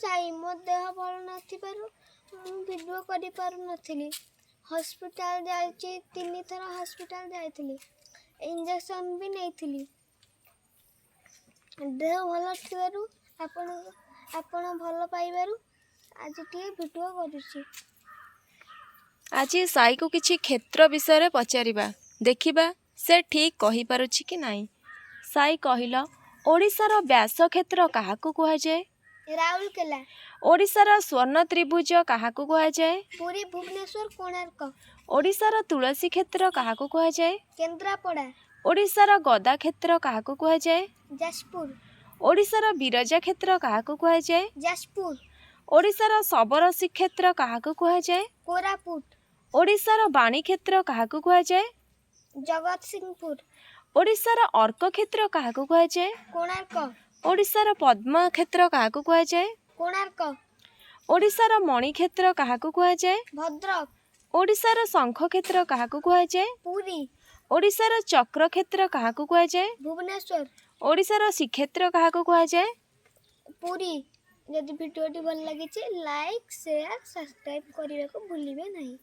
ସାଇ। ମୋ ଦେହ ଭଲ ନଥିବାରୁ ମୁଁ ଭିଡ଼ିଓ କରିପାରୁନଥିଲି। ହସ୍ପିଟାଲ ଯାଇଛି, ତିନିଥର ହସ୍ପିଟାଲ ଯାଇଥିଲି, ଇଞ୍ଜେକ୍ସନ୍ ବି ନେଇଥିଲି। ଦେହ ଭଲ ଥିବାରୁ, ଆପଣ ଭଲ ପାଇବାରୁ ଆଜି ଟିକେ ଭିଡ଼ିଓ କରୁଛି। ଆଜି ସାଇକୁ କିଛି କ୍ଷେତ୍ର ବିଷୟରେ ପଚାରିବା, ଦେଖିବା ସେ ଠିକ୍ କହିପାରୁଛି କି ନାହିଁ। ସାଇ, କହିଲ, ଓଡ଼ିଶାର ବ୍ୟାସ କ୍ଷେତ୍ର କାହାକୁ କୁହାଯାଏ? ରାଉରକେଲା। ଓଡ଼ିଶାର ସ୍ୱର୍ଣ୍ଣ ତ୍ରିଭୁଜ କାହାକୁ କୁହାଯାଏ? ପୁରୀ, ଭୁବନେଶ୍ୱର, କୋଣାର୍କ। ଓଡ଼ିଶାର ତୁଳସୀ କ୍ଷେତ୍ର କାହାକୁ କୁହାଯାଏ? କେନ୍ଦ୍ରାପଡ଼ା। ଓଡ଼ିଶାର ଗଦା କ୍ଷେତ୍ର କାହାକୁ କୁହାଯାଏ? ଯାଜପୁର। ଓଡ଼ିଶାର ବିରଜା କ୍ଷେତ୍ର କାହାକୁ କୁହାଯାଏ? ଯାଜପୁର। ଓଡ଼ିଶାର ଶବର ଶ୍ରୀକ୍ଷେତ୍ର କାହାକୁ କୁହାଯାଏ? କୋରାପୁଟ। ଓଡ଼ିଶାର ବାଣୀ କ୍ଷେତ୍ର କାହାକୁ କୁହାଯାଏ? ଜଗତସିଂହପୁର। ଓଡ଼ିଶାର ଅର୍କ କ୍ଷେତ୍ର କାହାକୁ କୁହାଯାଏ? କୋଣାର୍କ। ଓଡ଼ିଶାର ପଦ୍ମ କ୍ଷେତ୍ର କାହାକୁ କୁହାଯାଏ? କୋଣାର୍କ। ଓଡ଼ିଶାର ମଣି କ୍ଷେତ୍ର କାହାକୁ କୁହାଯାଏ? ଭଦ୍ରକ। ଓଡ଼ିଶାର ଶଙ୍ଖ କ୍ଷେତ୍ର କାହାକୁ କୁହାଯାଏ? ପୁରୀ। ଓଡ଼ିଶାର ଚକ୍ର କ୍ଷେତ୍ର କାହାକୁ କୁହାଯାଏ? ଭୁବନେଶ୍ୱର। ଓଡ଼ିଶାର ଶ୍ରୀକ୍ଷେତ୍ର କାହାକୁ କୁହାଯାଏ? ପୁରୀ। ଯଦି ଭିଡ଼ିଓଟି ଭଲ ଲାଗିଛି, ଲାଇକ୍, ସେୟାର, ସବସ୍କ୍ରାଇବ୍ କରିବାକୁ ଭୁଲିବେ ନାହିଁ।